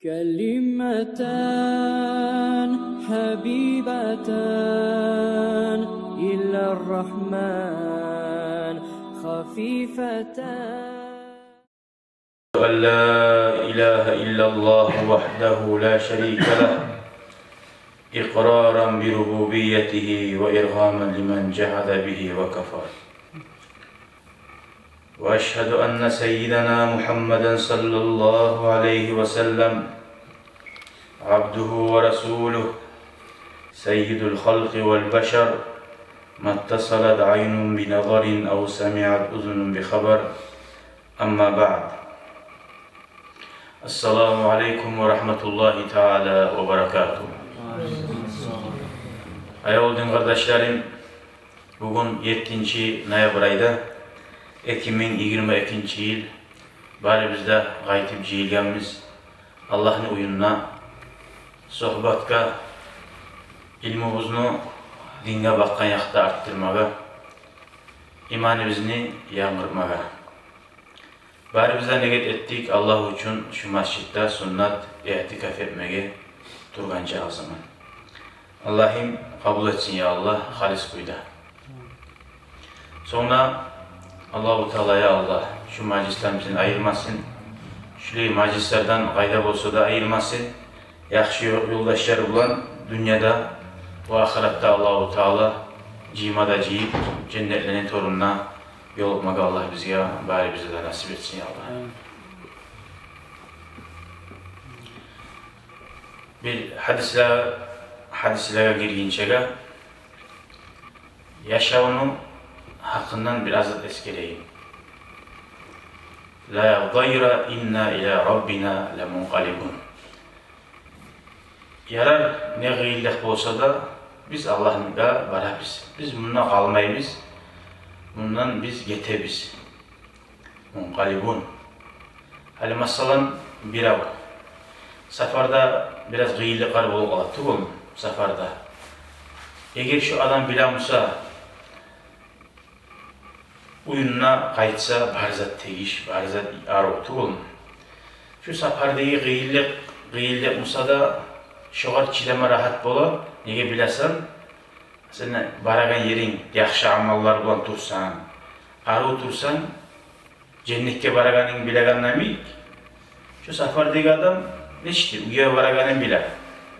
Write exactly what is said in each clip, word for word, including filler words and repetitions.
كلمتان حبيبتان إلى الرحمن خفيفتان. أن لا إله إلا الله وحده لا شريك له، إقرارا بربوبيته وإرغاما لمن جحد به وكفر. وأشهد أن سيدنا محمدا صلى الله عليه وسلم عبده ورسوله، سيد الخلق والبشر، ما اتصلت عين بنظر أو سمعت أذن بخبر. أما بعد. السلام عليكم ورحمة الله تعالى وبركاته. Аявлу дин къардашларым, бугюн еттинчи ноябрь айда, эки минг йигирма экинчи йыл, барыбыз да къайтып жыйылгъанбыз Аллагьны уьюнде сухбатгъа, илмубузну динге бакъгъан якъда артдырмагъа, иманыбызны янгыртмагъа. Барыбыз да негет этдик Аллагь учун шу межитде суннат иътикаф этмеге тургъанча заман. Аллагьым къабул этсин, я Аллагь, халис кюйде. Сонг да Аллагьу Таала, я Аллагь, шу межлисден бизин айырмасын. Шулай межлислерден къайда болса да айырмасын. Яхшы ёлдашлар булан дюньяда ва ахыратда Аллагьу Таала жыйма да жыйып, женнетлени торунда ёлукъмагъа Аллагь бизге, барыбызгъа да насип этсин, я Аллагь. Амин. Бир гьадислер, гьадислеге гиргинчеге, яшавну гьакъындан бир аз эсгерейим. لا ضير إنا إلى ربنا لمنقلبون. Ярар, не къыйынлыкъ болса да, биз Аллагьгъа барабыз. Биз мунда къалмайбыз, мундан биз гетебиз. Мункъалибун. Гьали масала, бирев сапарда бираз къыйынлыкълар болуп къала тюгюлмю, сапарда. Эгер шу адам биле буса, уьюне къайтса, бар зат тегиш, бар зат арив тюгюлмю? Шу сапардагъы къыйынлыкъ, къыйынлыкъ буса да, шогъар чыдама рагьат бола. Неге билесен, сен барагъан еринг яхшы амаллар булан турсанг, арив турсанг, женнетге барагъанынгны билеген йимик, шу сапардагъы адам нечик, уьйге барагъанын биле.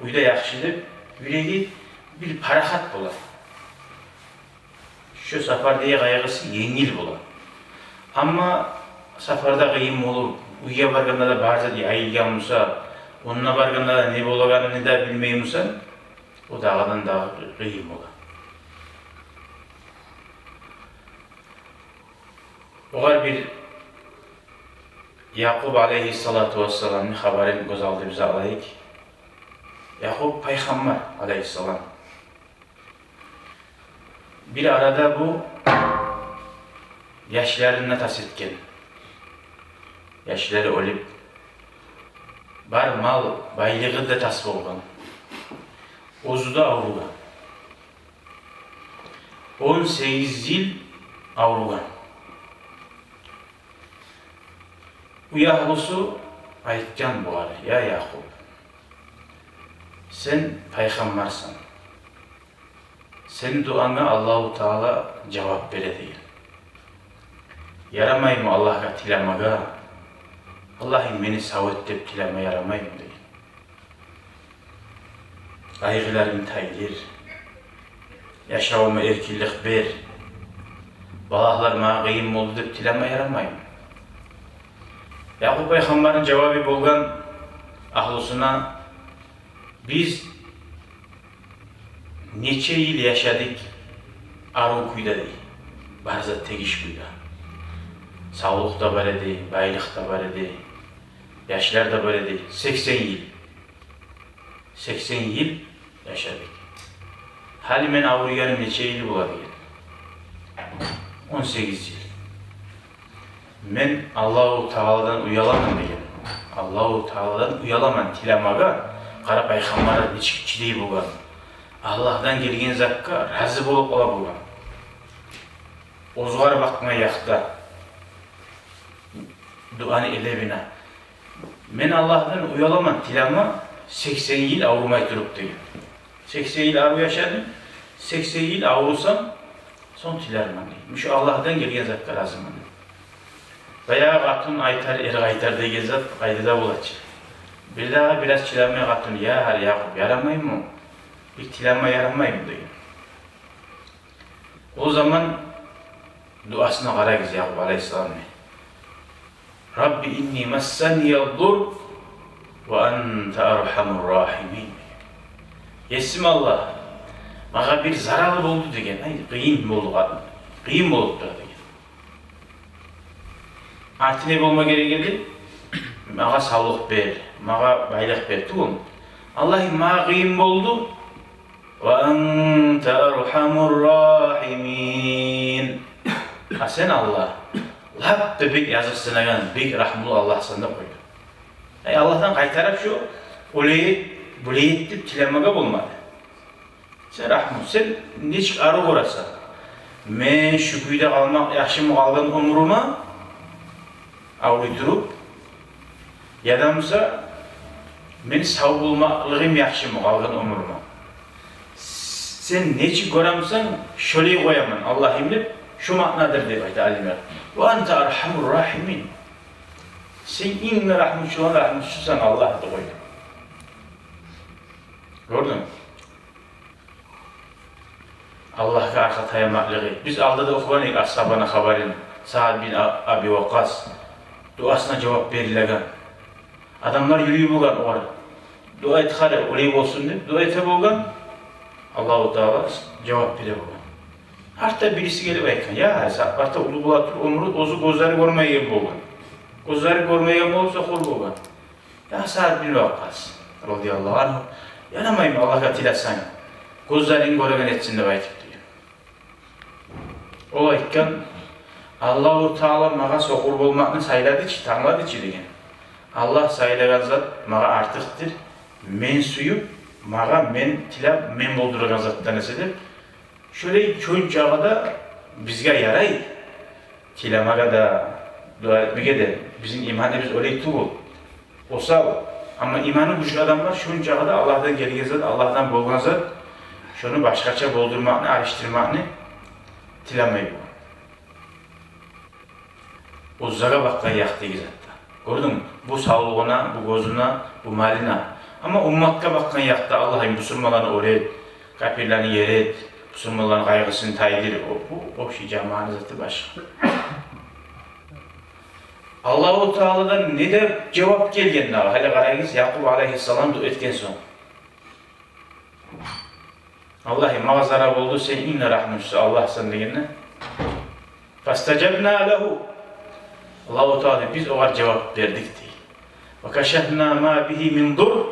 Уьйде яхшы деп, юреги бир парахат бола. Шу сапардагъы къайгъысы енгил бола. Амма сапарда къыйын болуп, уьйге баргъанда да бар зат айылгъан буса, онда баргъанда да не болагъанын да билмей бусанг, о дагъыдан да къыйын бола. Огъар бир Якъуб алейгьиссалату вассаламны хабарын гёз алдыбызгъа алайыкъ. Якъуб пайхаммар алейгьиссалам. Бир арада бу яшларын да тас этген. Яшлары оьлюп, бар мал-байлыгъы да тас болгъан. Оьзю де авругъан. Он сегиз йыл авругъан. Уьягьлюсю айтгъан бугъар: «Я Якъуб, сен пайхаммарсан. Сени дуанга Аллагьу Таала жавап бере», — деген. «Ярамаймы Аллагьгъа тилемеге? Аллагьым, мени сав эт деп тилеме ярамаймы?» — деген. «Къайгъыларымны тайдыр, яшавума эркинлик бер, балагьлар магъа къыйын болду деп тилеме ярамаймы?» Якъуб пайхаммарны жавабы болгъан агьлюсюне: «Биз нече йыл яшадыкъ арив кюйде, — дей, — бар зат тегиш кюйде. Савлукъ да бар эди, байлыкъ да бар эди, яшлар да бар эди. Сексен йыл. Сексен йыл яшадыкъ. Гьали мен авруйгъаным нече йыл бола?» — деген. «Он сегиз йыл. Мен Аллагьу Тааладан уяламан, — деген. — Аллагьу Тааладан уяламан тилемеге». Къара, пайхаммар нечик чыдай болгъан. Аллагьдан гелген затгъа рази болуп къала болгъан. Оьзюне бакъгъан якъда дуаны эдебине. Мен Аллагьдан уяламан тилеме сексен йыл аврумай туруп деген. Сексен йыл авруп яшадым, сексен йыл аврусам, сонг тилермен деген. Шу Аллагьдан гелген затгъа разиман деген. Баягъы къатын айтар, эр къайтар деген зат къайда да бола чы. Бирдагъы бираз чыдамай къатын: «Я, Якъуб, ярамаймы? Бир тилеме ярамаймы?» – деген. О заман дуасына къарагъыз Якъуб алайгьиссаламны. «Рабби инни массанияддурру ва анта архамур рахимин». «Есим Аллагь, магъа бир зарал болду, – деген. – Ай, къыйын болду, къатын, къыйын болуп тура», – деген. Арты не болма герек эди? «Магъа савлукъ бер, магъа байлыкъ бер» тюгюл. «Аллагьым, магъа къыйын болду». «Ва анта архамур рахимин». «А сен, Аллагь, лап да бек языкъсынагъан, бек рагьмулу Аллагьсан», – деп къойду. Ай, Аллагьдан къайтарып шу, олай эт, булай эт деп тилемеге болмады. «Сен рагьму, сен нечик арив гёресен? Мен шу кюйде къалмакъ яхшымы къалгъан оьмрюме, авруй туруп, яда буса мен сав болмакълыгъым яхшымы къалгъан оьмрюме? Сен нечик гёремисен, шолай къояман, Аллагьым», – деп, шу маънадыр деп айта алимлер. «Ва анта архамур рахимин». «Сен инг де рагьмучуланы рагьмусусусан, Аллагь», – деп къойду. Гёрдюнгмю? Аллагьгъа аркъа таянмакълыгъы. Биз алда да охугъан эдик асгьабаны хабарын, Саад бин А-, Аби Вакъкъас. Дуасына жавап берилеген. Адамлар юрюй болгъан огъар. «Дуа эт гьали, олай болсун», – деп дуа эте болгъан. Аллагьу Таала жавап бере болгъан. Артда бириси гелип айтгъан: «Я, Саад, артда уллу бола туруп оьмрю, оьзю гёзлери гёрмейген болгъан. Гёзлери гёрмейген болуп сокъур болгъан. Я Саад бин Вакъкъас, радияллагьу ангьу, ярамаймы Аллагьгъа тилесенг, гёзлеринг гёреген этсин деп айтып?» – деген. Ол айтгъан: «Аллагьу Таала магъа сокъур болмакъны сайлады чы, танглады чы, – деген. – Аллагь сайлагъан зат магъа артыкъдыр. Мен сююп, магъа, мен тилеп, мен болдурагъан затдан эсе», – деп. Шолай, шончагъы да бизге ярай тилемеге де, дуа этмеге де. Бизин иманыбыз олай тюгюл. Осал. Амма иманы гючлю адамлар шончагъы да Аллагьдан гелген зат, Аллагьдан болгъан зат, шону башгъача болдурмакъны, алышдырмакъны тилемей болгъан. Оьзюне бакъгъан якъдагъы затда. Гёрдюнгмю? Бу савлугъуна, бу гёзюне, бу малына. Амма умматгъа бакъгъан якъда: «Аллагьым, бусурманланы оьр эт, капирлени ер эт, бусурманланы къайгъысын тайдыр». О, бу общий жамаатны заты башгъа. Аллагьу Тааладан не деп жавап гелген дагъы? Гьали къарагъыз, Якъуб алайгьиссалам дуа этген сонг. «Аллагьым, магъа зарал болду, сен инг де рагьмусу Аллагьсан», – дегенде, «Фастажабна лагьу». Аллагьу Таала: «Биз огъар жавап бердик», – дей. «Ва кашафна ма бигьи мин дурр».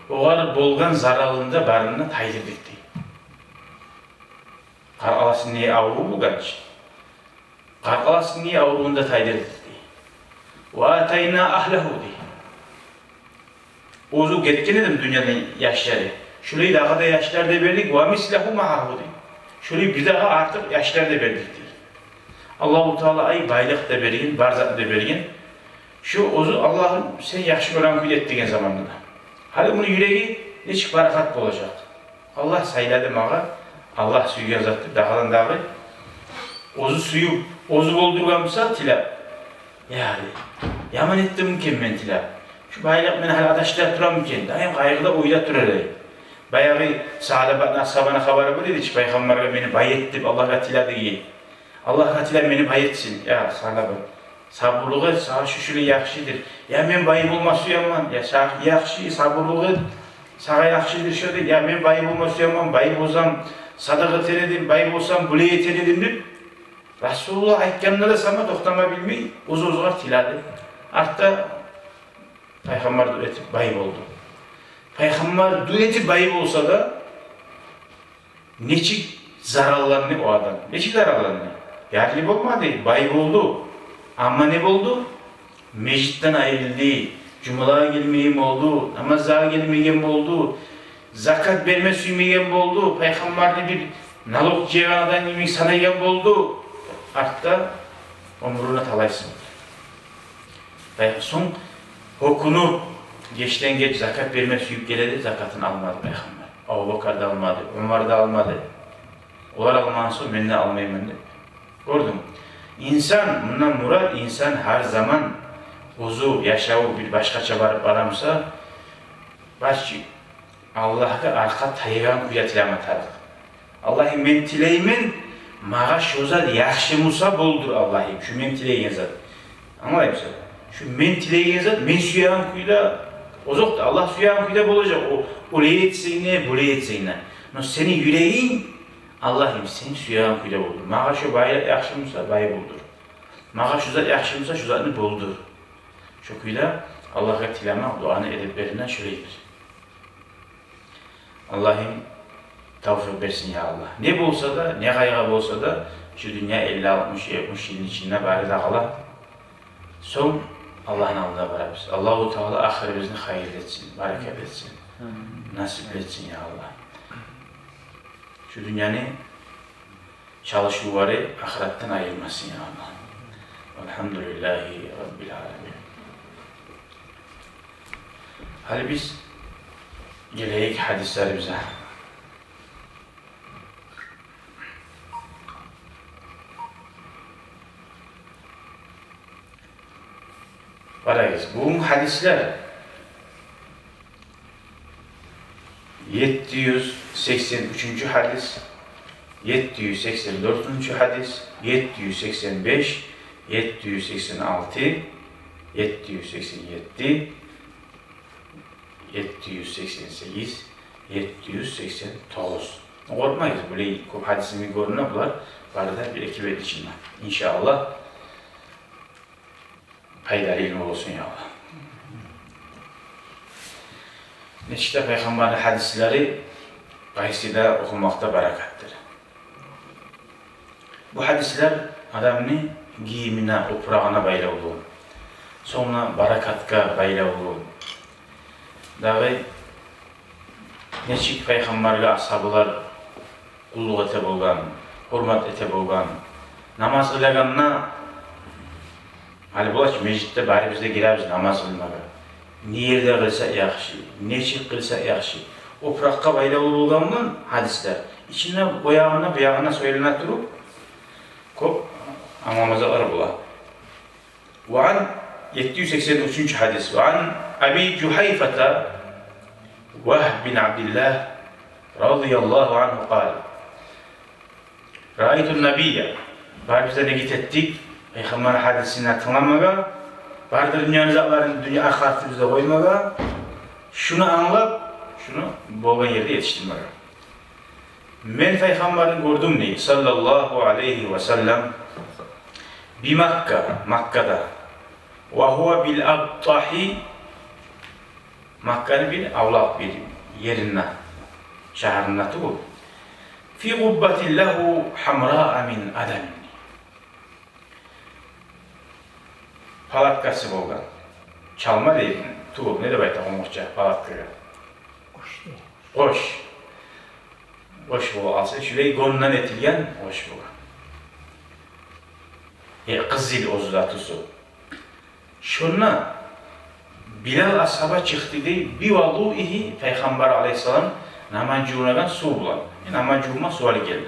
Огъар болгъан заралын да, барын да тайдырдыкъ, дей. Къаркъарасыны авруву болгъан чы. Къаркъарасыны аврувун да тайдырдыкъ, дей. «Ва атайна агьлагьу», – дей. Оьзю гетген эди дюньядан яшлары. Шолай дагъы да яшлар да бердик. «Ва мислагьу магьагьу», – дей. Шолай бир дагъы артыкъ яшлар да бердик, дей. Аллагьу Таала, ай, байлыкъ да берген, бар затны да берген. Шу оьзю: «Аллагьым, сен яхшы гёреген кюйде эт», – деген заманда да. Гьали муну юреги нечик парахат болажакъ? Аллагь сайлады магъа, Аллагь сюйген затды, дагъыдан дагъы. Оьзю сююп, оьзю болдургъан буса тилеп, я, яман этдим экен мен тилеп. Шу байлыкъ мени гьали адашдыра турамы экен? Даим къайгъыда, ойда турар эди. Баягъы сагьабаны, асгьабаны хабары бар эди чи, пайхаммаргъа: «Мени бай эт», – деп Аллагьгъа тиледи. Аллагьгъа тиле, мени бай этсин. Я, сагьаба, сабурлукъ эт, сагъа шу шулай яхшыдыр. Я, мен бай болма сюемен. Я, са-, яхшы, сабурлукъ эт, сагъа яхшыдыр шу, дей. Я, мен бай болма сюемен, бай болсам, садагъа этер эдим, бай болсам, булай этер эдим, – деп. Расулуллагь айтгъанына да сама токътама билмей, оьз-оьзюне тиледи. Артда пайхаммар дуа этип бай болду. Пайхаммар дуа этип бай болса да, нечик заралланды о адам? Нечик заралланды? Ярлы болмады, бай болду. Амма не болду? Межитден айрылды, жумалагъа гелмейген болду, намазлагъа гелмейген болду, закат берме сюймейген болду, пайхаммарны бир налог жыягъан адам йимик санайгъан болду. Артда оьмрюне талайсыз болду. Сонг Гьёкюнюп, гечден геч закат берме сююп геле эди, закатын алмады пайхаммар. Абубакар да алмады, Умар да алмады. Олар алмагъан сонг, мен де алмайман деп. Гёрдюнгмю? Инсан, мундан мурат, инсан гьар заман оьзю яшаву бир башгъача барып бара буса, башчы Аллагьгъа аркъа таягъан кюйде тилеме тарыкъ. Аллагьым, мен тилеймен, магъа шо зат яхшы буса болдур, Аллагьым, шу мен тилейген зат. Англаймысан? Шу мен тилейген зат, мен сюеген кюйде, озокъда, Аллагь сюеген кюйде болажакъ. О олай этсенг не, булай этсенг не. Но сени юрегинг, Аллагьым, сен сюеген кюйде болдур. Магъа шо бай яхшы буса, бай болдур. Магъа шу зат яхшы буса, шу затны болдур. Шо кюйде Аллагьгъа тилемек дуаны эдеплеринден шолайдыр. Аллагьым тавфикъ берсин, я Аллагь. Не болса да, не къайгъы болса да, шу дюнья элли, алтмыш, етмиш йылны ичинде бары да къала. Сонг Аллагьны алдына барабыз. Аллагьу Таала ахырыбызны хайырлы этсин, баракат этсин, Амин. Насип этсин, я Аллагь. Шу дюньяны чалышывлары ахыратдан айырмасын, я Аллагь. Альгьамдулиллагьи Раббил аламин. Гьали биз гелейик гьадислерибизге. Къарагъыз, бугюн гьадислер: етти юз сексен уьчюнчю гьадис, етти юз сексен дёртюнчю гьадис, етти юз сексен беш, етти юз сексен алты, етти юз сексен етти, етти юз сексен сегиз, етти юз сексен тогъуз. Къоркъмагъыз, булай кёп гьадисни гёрюне булар, бары да бир-эки бет ичинде. Иншааллагь, пайдалы илму болсун, я Аллагь. Нечик де пайхаммарны гьадислери, къайсы да охумакъда баракатдыр. Бу гьадислер адамны гийимине, опурагъына байлавлу, сонг баракатгъа байлавлу. Дагъы нечик пайхаммаргъа асгьабалар къуллукъ эте болгъан, гьюрмет эте болгъан. Намаз къылагъанда, гьали бола чы, межитде барыбыз да гиребиз намаз къылмагъа. Не ерде къылса яхшы, нечик къылса яхшы. Опуракъгъа байлавлу болгъан булан гьадислер. Ичинде о ягъына, бу ягъына сёйлене туруп, кёп англамазлыкълар бола. Ва ан, етти юз сексен уьчюнчю гьадис. Ва ан Аби Жугьайфата Вагьб бин Абдиллагь радияллагьу ангьу къала: раайту ннабия. Барыбыз да нигет этдик пайхаммар гьадисин тынгламагъа, бардыр дюньяны затларын дюнья ахыратыбызда къоймагъа, шуну англап, шуну болгъан ерде етишдирмеге. Мен пайхаммарны гёрдюм, дей, саллаллагьу алайгьи ва саллам, би Макка, Маккада, ва гьува бил Абтагьи, Макканы бир авлакъ бир еринде, шагьарында тюгюл. Фи къуббатин лагьу гьамраа мин адамин. Палаткасы болгъан. Чалма дейди. Тюгюл, не деп айта къумукъча палаткагъа? Къош дей. Къош. Къош болгъан, алса, шулай гёнден этилген къош болгъан. Э, къызыл оьзю де тюсю. Шонда Билал асгьаба чыкъды дей, би вудуигьи, пайхаммар алайгьиссалам намаз жувунагъан сув булан. Э, намаз жувунма сув алып гелди.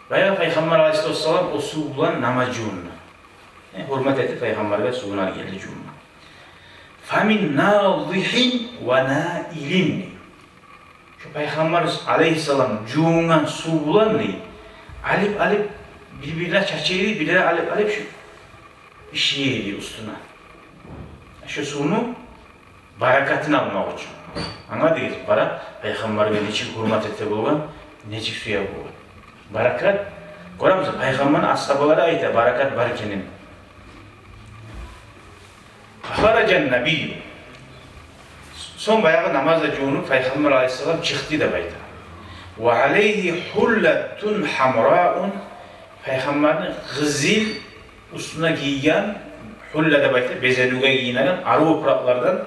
Баягъы пайхаммар алайгьиссалату вассалам о сув булан намаз жувунду. Э, гьюрмет этип пайхаммаргъа сувун алып гелди жувунма. Фамин назихин ва наилин. Шо пайхаммар алайгьиссалам жувунгъан сув булан, дей, алып-алып, бир-бирине чача эди, бирлери алып-алып шо иши эди уьстюне. Шо сувну баракатын алмакъ учун. Англадыгъызмы? Къара, пайхаммаргъа нечик гьюрмет эте болгъан, нечик сюе болгъан. Баракат, гёремисиз, пайхаммарны асгьабалары айта баракат бар экенин. Фахараджан набийю. Сонг баягъы намазгъа жувунуп, пайхаммар алайгьиссалам чыкъды деп айта. Ва алайгьи гьуллатун гьамраун. Пайхаммарны къызыл уьстюне гийген, гьулла деп айта, безенивге гийинеген арив опуракълардан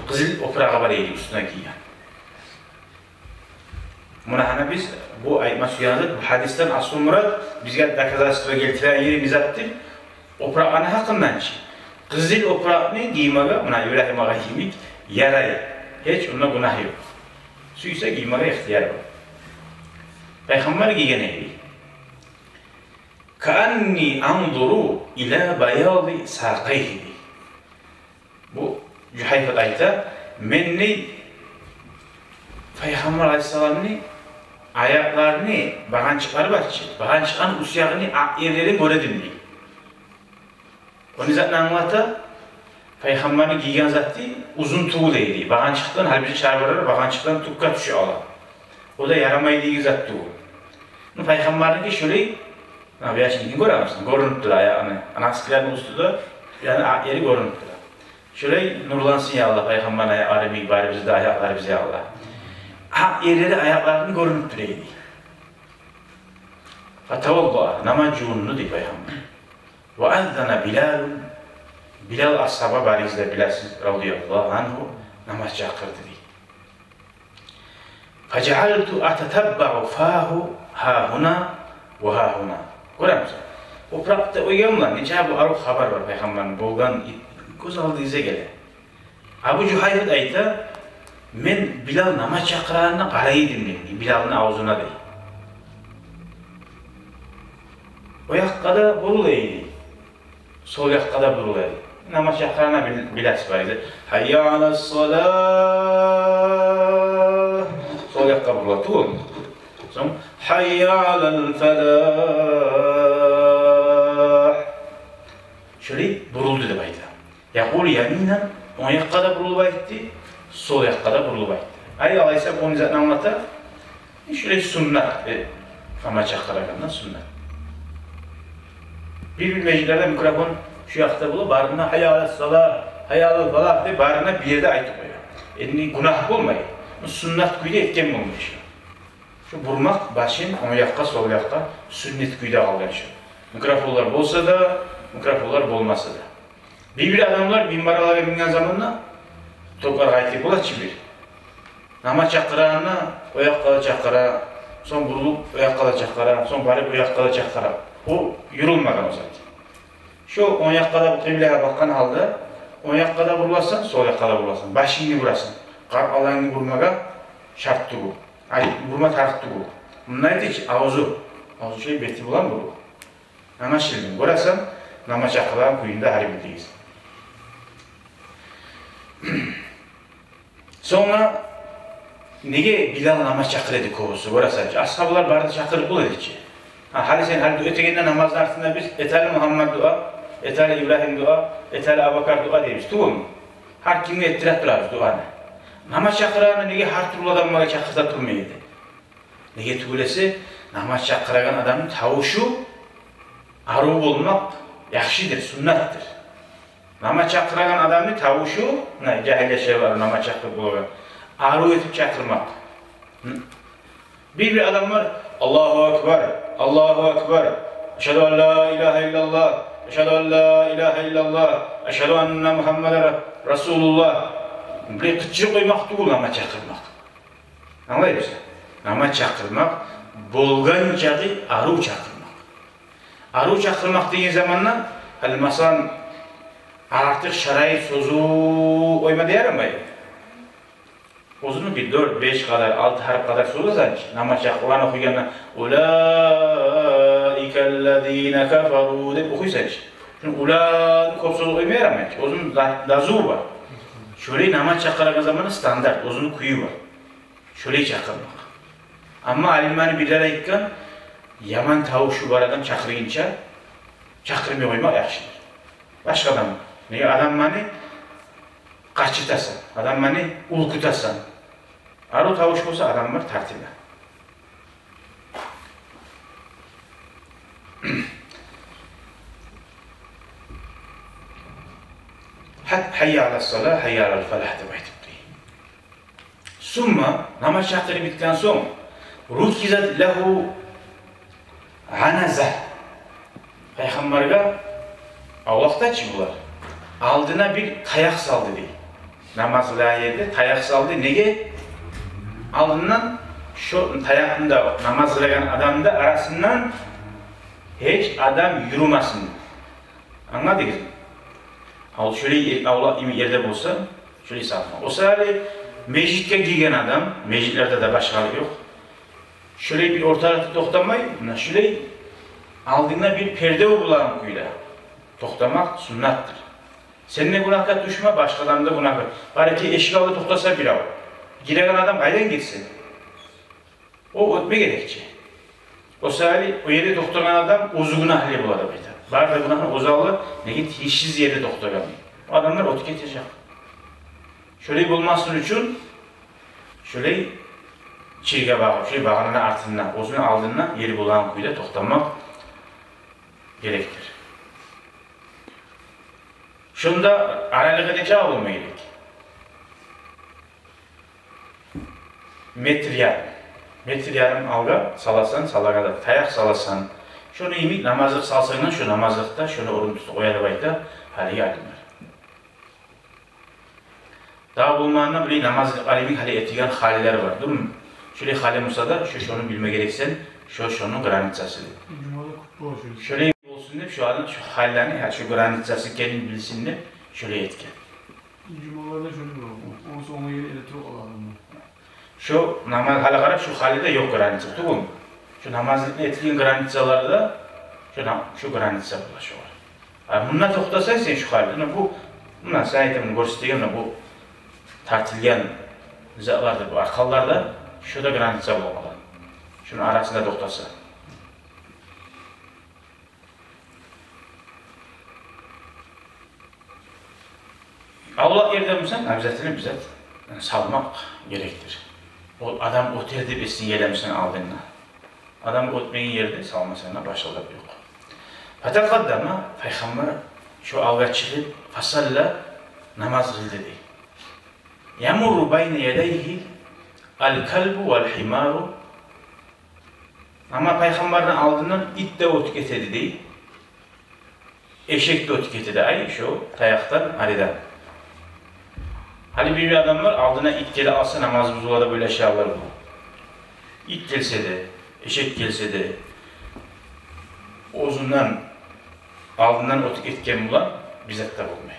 къызыл опурагъы бар эди уьстюне гийген. Муна гьана биз бу айтма сюеген зат, бу гьадисден аслу мурат, бизге доказательство гелтиреген ери не затдыр? Опуракъланы гьакъындан чы. Къызыл опуракъны гиймеге, муна Ибрагьим агъа йимик, ярай. Гьеч онда гюнагь ёкъ. Сюйсе гиймеге ихтияр бар. Пайхаммар гийген эди. «Каанни анзуру ила баяди сакъайгьи», дей. Бу Жугьайфат айта, мен, дей, Пайхаммар алайгьиссаламны аякъларыны, багъанчыкълары бар чы, багъанчыкъланы уьст ягъыны акъ ерлерин гёре эдим, дей. О не затны англата? Пайхаммарны гийген заты узун тюгюл эди. Багъанчыкъдан, гьали бизин шарбарлар багъанчыкъдан тюкге тюше ала. О да ярамай деген зат тюгюл. Ну, пайхаммарныки шолай, муна бу яшныкин гёремисен, гёрюнюп тура аягъыны. Анаскилерни уьстю де, яни а-, ери гёрюнюп тура. Шолай нурлансын, я Аллагь, пайхаммарны аякълары йимик барыбызны да аякъларыбыз, я Аллагь. Акъ ерлери аякъларыны гёрюнюп тура эди. Фатаваддаа, намаз жувунду, дей, пайхаммар. Ва аззана Билалун, Билал асгьаба, барыгъыз да билесиз, радияллагьу ангьу, намаз чакъырды, дей. Фажаалту ататаббаъу фагьу гьагьуна ва гьагьуна. Гёремисен? Опуракъда къойгъан булан нече бу арив хабар бар пайхаммарны болгъан, гёз алдыгъызгъа геле. Абу Жугьайфат айта, мен Билал намаз чакъырагъанына къарай эдим, дей, Билалны авзуна, дей. О якъгъа да бурулай эди, сол якъгъа да бурулай эди. Намаз чакъырагъанына бил-, билесиз бар эди. Гьайя алас-салагь. Сол якъгъа бурула тюгюл. Сонг гьайя алал-фалагь. Шолай бурулду деп айта. Якъулу яминан, онг якъгъа да бурулуп айтды, сол якъгъа да бурулуп айтды. Ай, алайса, бу не затны англата? Э, шолай суннат, э, намаз чакъырагъанда суннат. Бир-бир межитлерде микрофон шу якъда бола, барына «Гьайя алас-салагь, гьайя алал-фалагь» деп, барына бир ерде айтып къоя. Энни гюнагь болмай. Суннат кюйде этген болмай шу. Шу бурмакъ башын онг якъгъа, сол якъгъа суннат кюйде къалгъан шу. Микрофонлар болса да, микрофонлар болмаса да. Бир-бир адамлар минбарлагъа минген заманда токъар къайтып бола чы бир. Намаз чакъырагъанда о якъгъа да чакъыра, сонг бурулуп о якъгъа да чакъыра, сонг барып о якъгъа да чакъыра. О юрюлмеген о зат. Шу онг якъгъа да, къыблагъа бакъгъан гьалда, онг якъгъа да буруласан, сол якъгъа да буруласан. Башынгны бурасан. Къаркъарангны бурмагъа шарт тюгюл. Ай, бурма тарыкъ тюгюл. Мунда айтды чы, авзу. Авзу шей бети булан бурула. Англашылдымы? Гёресен, намаз чакъырагъан кюйню де гьали билдигиз. Сонг неге Билал намаз чакъыра эди кёбюсю, гёресен чи? Асгьабалар бары да чакъырып бола эди чи. Гьа, гьали сен, гьали дуа этегенде намазны артында биз: «Эт гьали, Мугьаммад, дуа, эт гьали, Ибрагьим, дуа, эт гьали, Абубакар, дуа», — дейбиз тюгюлмю? Гьар кимге этдире турабыз дуаны. Намаз чакъырагъанда неге гьар тюрлю адамланы чакъырта турмай эди? Неге тюгюл эсе, намаз чакъырагъан адамны тавушу арив болмакъ яхшыдыр, суннатдыр. Намаз чакъырагъан адамны тавушу, муна, жагьил яшлар бар, намаз чакъырып болагъан, арив этип чакъырмакъ. Бир-бир адамлар: «Аллагьу акбар, Аллагьу акбар, ашгьаду ан ла илагьа иллаллагь, ашгьаду ан ла илагьа иллаллагь, ашгьаду анна Мугьаммадан расулуллагь». Бир къычырып къоймакъ тюгюл намаз чакъырмакъ. Англаймысыз? Намаз чакъырмакъ болгъан чакъы арив чакъырмакъ. Арив чакъырмакъ деген заманда, гьали, масала, артыкъ шарайып созуп къойма да ярамай. Оьзюню бир дёрт, беш къадар, алты гьарп къадар созасан чы, намаз чакъырып Къуран охуйгъанда «Улаикаллазина кафару» деп охуйсан чы. Шуну «ула»ны кёп созуп къойма ярамай чы. Оьзюню да-, дазусу бар. Шолай намаз чакъырагъан заманда стандарт, оьзюню кюю бар. Шолай чакъырмакъ. Амма алимлени бирлери айтгъан, яман тавушу бар адам чакъыргъынча чакъырмай къоймакъ яхшыдыр. Башгъа адам. Неге, адамланы къачыртасан, адамланы уьркютесен. Арив тавуш болса, адамлар тартыла. Гьа-, «Гьайя алас-салагь, гьайя алал-фалагь» деп айтып, дей. Сумма, намаз чакъырып битген сонг, рукизат лагьу гъаназа. Пайхаммаргъа авлакъда чы булар, алдына бир таякъ салды, дей. Намаз къылагъан ерде таякъ салды. Неге? Алдындан шо таякъны да, намаз къылагъан адамны да арасындан гьеч адам юрюмесин. Англадыгъызмы? Ал шолай авлакъ йимик ерде болса, шолай салма. О саялы межитге гирген адам, межитлерде де башгъалыкъ ёкъ, шолай бир орталыкъда токътамай, муна шолай алдында бир перде болагъан кюйде токътамакъ суннатдыр. Сен де гюнагьгъа тюшме, башгъа адам да гюнагьгъа. Бары эки эшик алды токътаса бирев, гиреген адам къайдан гирсин? О оьтме герек чи. О саялы о ерде токътагъан адам оьзю гюнагьлы бола деп айта. Бары да гюнагьны оьзю ала, неге тийишсиз ерде токътагъан. О адамлар оьтюп гетежек. Шолай болмасын учун, шолай чирге багъып, шолай багъананы артында, оьзюню алдында ери болагъан кюйде токътамакъ герекдир. Шунда аралыгъы нече болма герек? Метр ярым. Метр ярым алгъа саласан, салагъа да, таякъ саласан. Шону йимик намазлыкъ салсанг да, шо намазлыкъда шону орун тутуп къоя деп айта гьалиги алимлер. Дагъы болмагъанда, билей, намазлыкъ йимик гьали этеген халилер бар, дюрмю? Шолай хали буса да, шо шону билме герексен, шо шону границасы деп. Жумада кутбу шо. Шолай болсун деп, шо адам, шо халилени, я шо границасы экенин билсин деп, шолай этген. Жумаларда шолай бола. Онсу ону ери эле туруп къала адамлар. Шо намаз, гьали къара, шо халиде ёкъ граница тюгюлмю? Шо намазлыкъны этилген границаларда шо на-, шо граница бола шогъар. А мунда токътасанг сен шо халиде, муна бу, муна сен айтаман, гёрсетеген, муна бу тартылгъан затларда, бу арканларда, шо да граница бола къала. Шону арасында токътаса. Авлакъ ерде буса, обязательно бир зат салмакъ герекдир. О адам оьтер деп эсинге геле буса алдынгда. Адам оьтмеген ерде салмасанг да башгъа зат ёкъ. Фатакъаддама, пайхаммар шо алгъа чыгъып, фасалла, намаз къылды дей. Ямурру байна ядайгьи алкалбу валхимару. Амма пайхаммарны алдындан ит де оьтюп гетеди дей. Эшек де оьтюп гетеди, ай, шо таякъдан, аридан. Гьали бир-бир адамлар алдына ит геле къалса, намазы бузула деп ойлашалар бу. Ит гелсе де, эшек гелсе де, оьзюнден алдындан оьтюп гетген булан бир зат да болмай.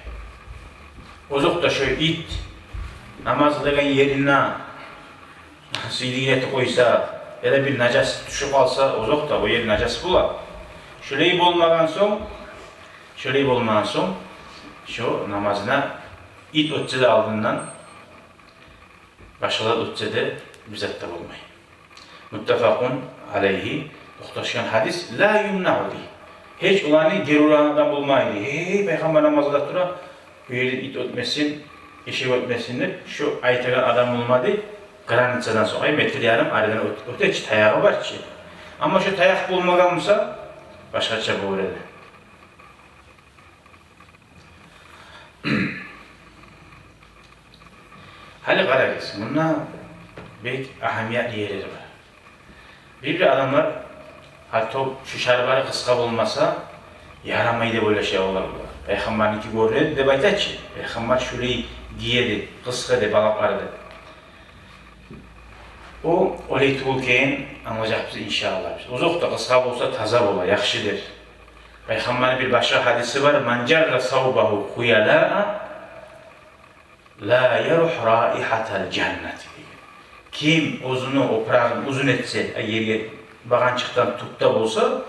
Озокъда, шо ит намаз къылгъан ерине сыйдыгъын этип къойса, яда бир нажас тюшюп къалса, озокъда, о ер нажас бола. Шолай болмагъан сонг, шолай болмагъан сонг, шо намазына ит оьтсе де алдындан, башгъа зат оьтсе де, бир зат да болмай. Муттафакъун алайгьи, токъташгъан гьадис, ла юмнагьу дей. Гьеч оланы гери урагъан адам болмай дей. Гьей, гьей, гьей, пайхаммар намаз къыла тура, бу ерден ит оьтмесин, эшек оьтмесин деп, шо айтагъан адам болмады. Границадан сонг, ай, метр ярым аридан оьт-, оьте чи, таягъы бар чы. Амма шо таякъ болмагъан буса, башгъача болур эди. Гьали къарагъыз, мунда бек агьамиятлы ерлер бар. Бир-бир адамлар, гьатта шу шарбары къысгъа болмаса, ярамай деп ойлашалар булар. Пайхаммарныки гёрюнеди деп айта чы. Пайхаммар шулай гие эди, къысгъа эди балагьлары деп. О олай тюгюл экенин англажакъбыз, иншааллагь, биз. Озокъда, къысгъа болса таза бола, яхшыдыр. Пайхаммарны бир башгъа гьадиси бар: «Ман жарра савбагьу хуялаъ ла яруху раихатал жаннати», — деген. Ким оьзюню опурагъын узун этсе, ай, ерге багъанчыкъдан тюпде болса,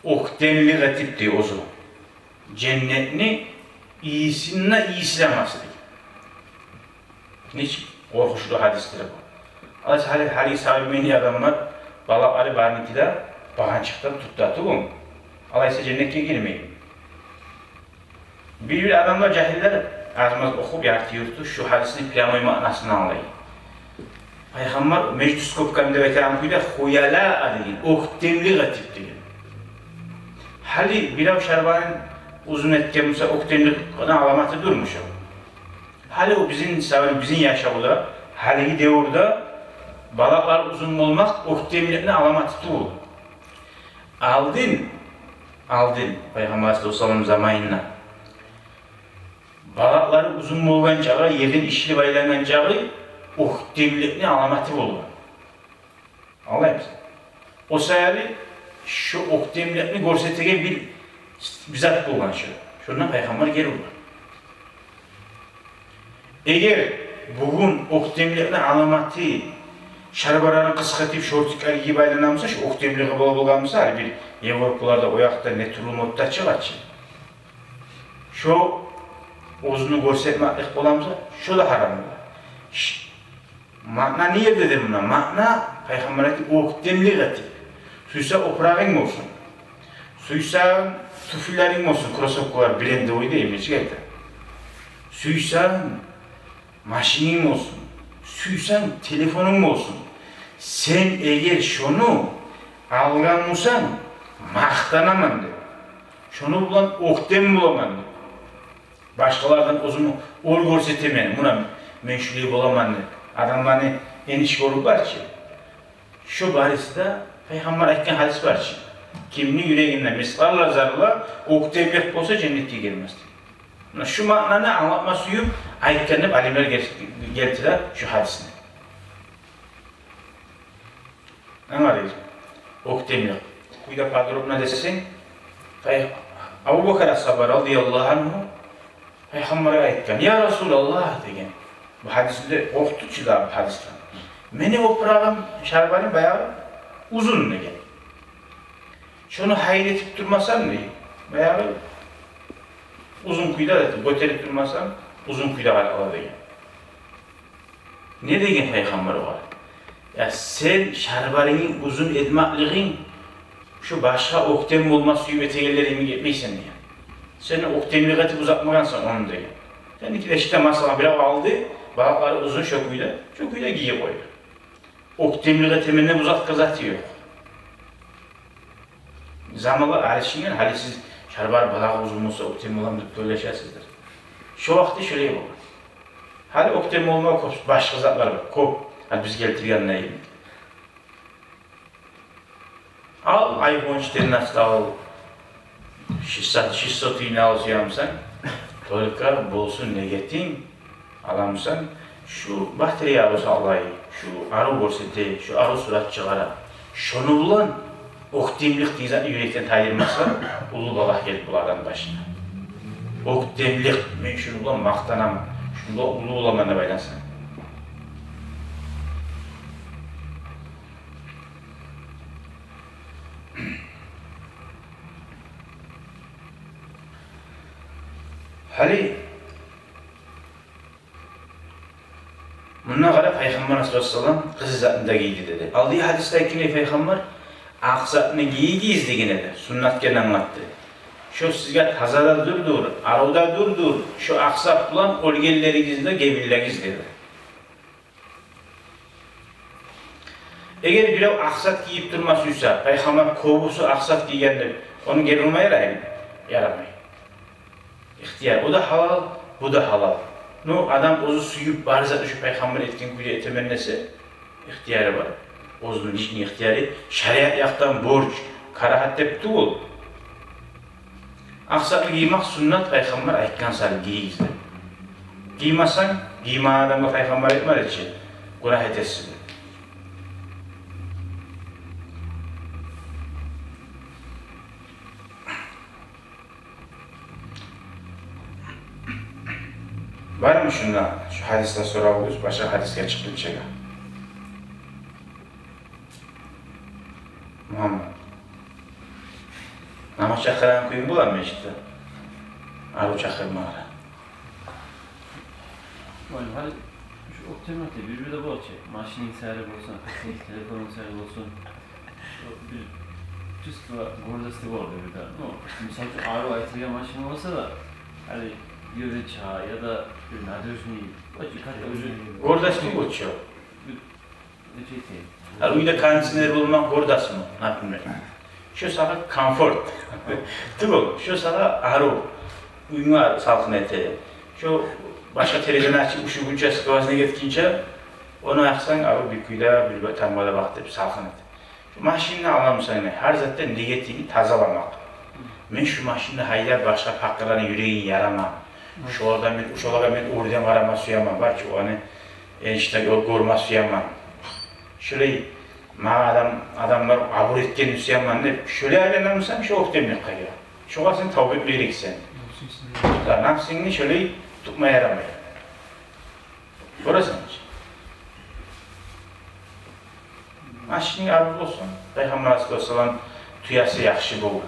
оьктемлик этип дей оьзю, женнетни ийисин де ийисиз этмес дей. Нечик къоркъунчлу гьадисдир бу. Алайса гьали, гьали савлай адамлар, балагьлары барныки де багъанчыкъдан тюпде тюгюлмю? Алайса женнетге гирмейми? Бир-бир адамлар, жагьиллер, аз-маз охуп, ярты-юрту шу гьадисни прямой маънасын англай. Пайхаммар между скобками деп айтагъан кюйде хуялаъ деген, оьктемлик этип деген. Гьали бирев шарбарын узун этген буса, оьктемликни аламаты дюрмю шо? Гьали о бизин савлай, бизин яшавда, гьалиги девюрде балагьлар узун болмакъ оьктемликни аламаты тюгюл. Алдын, алдын, Пайхаммар алайгьиссалату вассалам заманында балагьлары узун болгъан чагъы, ерден ишилип айлангъан чагъы оьктемликни аламаты болгъан. Англаймысыз? О саялы шо оьктемликни гёрсетеген бир, бир зат болгъан шо. Шондан Пайхаммар гери ургъан. Эгер бугюн оьктемликни аламаты шарбаларын къысгъартып, шортиклер гийип айлана буса, шо оьктемлиги бола болгъан буса, гьар бир Европаларда, о якъда не тюрлю модда чыгъа чы. Шо оьзюню гёрсетмеклик бола буса, шо да гьарам бола. Ш-, маъна не ерде де муна? Маъна, Пайхаммар айтды, оьктемлик этип. Сюйсенг опурагъынг болсун. Сюйсенг туфлилеринг болсун, кроссовкалар, брендовый дей, эмнечик айта. Сюйсенг машининг болсун, сюйсенг телефонунг болсун. Сен эгер шону алгъан бусанг, макътанаман деп, шону булан оьктем боламан деп, башгъалардан оьзюмню оьр гёрсетемен, муна мен шулай боламан деп, адамланы эниш гёрюп бар чы. Шо барысы да Пайхаммар айтгъан гьадис бар чы. Кимни юрегинде мискъал зарра оьктемлик болса, женнетге гирмес дей. Муна шу маънаны англатма сююп айтгъан деп алимлер гел-, гелтире шу гьадисни. Англайсыз? Оьктемлик. Кюйде подробно десенг, Пай-, Абубакар асгьаба радияллагьу ангьу Пайхаммаргъа айтгъан: «Я Расулаллагь, — деген. Бу гьадисни де охутду чу да, бу гьадисни. Мени опурагъым, шарбарым баягъы узун, — деген. — Шону гьайын этип турмасам, — дей, — баягъы узун кюйде, — деди, — гётерип турмасам, узун кюйде къала», — деген. Не деген Пайхаммар огъар? «Я, сен шарбарынгны узун этмеклигинг шу башгъа оьктем болма сююп этегенлер йимик этмейсен, — деген. — Сен оьктемлик этип узатмагъансан ону, — деген. — Сеники де ишде, масала, бирев алды, балагьлары узун, шо кюйде, шо кюйде гийип къойду. Оьктемлик этемен деп узатгъан заты ёкъ». Заманлар алышынгъан, гьали сиз шарбар балагьы узун болса оьктем боламан деп ойлашасыздыр. Шо вакъти шолай болгъан. Гьали оьктем болма кёп башгъа затлар бар, кёп. Гьали биз гелтирген йимик. Ал айфон четырнадцать ал, шестьсот, шестьсот тыйын ал сюе бусанг, только болсун негетинг, ала бусанг, шу батарея болса алай, шу арив гёрсете, шу арив сурат чыгъара. Шону булан оьктемлик деген затны юрекден тайдырмаса, уллу балагь гелип бола адамны башына. Оьктемлик, мен шуну булан макътанаман, шуну булан уллу боламан деп айланса. Гьали мунда къара, Пайхаммар алайгьиссалам къызыл затны да гийди деди. Алдагъы гьадисде айтгъан эди Пайхаммар, акъ затны гийигиз деген эди, суннат экенин англатды. Шо сизге таза да дюрдюр, арив да дюрдюр, шо акъ зат булан оьлгенлеригизни де гебинлегиз деди. Эгер бирев акъ зат гийип турма сюйсе, Пайхаммар кёбюсю акъ зат гийген деп, ону гери урма яраймы? Ярамай. Ихтияр. О да гьалал, бу да гьалал. Но адам оьзю сююп, бар затны шу Пайхаммар этген кюйде этемен десе, ихтияры бар. Оьзюню личный ихтияры. Шариат якъдан борч, карагьат деп тюгюл. Акъ затны гиймек суннат, Пайхаммар айтгъан саялы гийигиз деп. Гиймесенг, гиймеген адамгъа Пайхаммар айтмады чы, гюнагь этесиз деп. Бармы шунда шу гьадисде соравугъуз, башгъа гьадисге чыкъгъынчагъа? Мугьаммат. Намаз чакъырагъан кюйюнг боламы межитде? Арив чакъырмагъа. Валлагь, гьали шу оьктемлик де бир-бирде бола чы. Машининг саялы болсун, телефонунг саялы болсун. Бир чувство гордости бола бир-бирде. Ну, мисал учун, арив айтылгъан машина болса да, гьали ёлдан чыгъа, яда бир надёжный, очень как-то уже. Гордость тюгюл чю. Бир Гьали уьйде кондиционер болмакъ гордостму, например? Шо сагъа комфорт. Тюгюл, шо сагъа арив. Уьюнге салкъын эте. Шо башгъа терезени ачып, уьшюгюнче, скважина гетгинче, ону якъсанг, арив бир кюйде, бир тамгъада бакъ деп салкъын эте. Шо машинни аламысан, гьар затдан негативни тазаламакъ. Мен шу машинни гьайдап, башгъа пакъырланы юрегин яраман. Шолагъа мен, шолагъа мен оьрден къарама сюемен, бар чы, оланы энишде гёр-, гёрме сюемен. Шолай магъа адам, адамлар абур этгенни сюемен деп, шолай айланамысан, шо оьктемлик къайда. Шогъар сен тавба этме герексен. Да, напсынгны шолай тутма ярамай. Гёресен чи. Машининг арив болсун. Пайхаммар алайгьиссалату вассалам тюеси яхшы болгъан.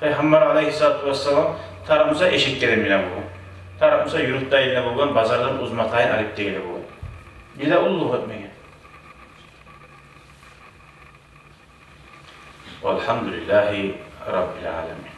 Пайхаммар алайгьиссалату вассалам тарыкъ буса эшекге де мине болгъан. Тарыкъ буса юртда айына болгъан, базардан уьч матайын алып да геле болгъан. Неге уллулукъ этмеген? Валгьамдулиллагьи раббил аламин.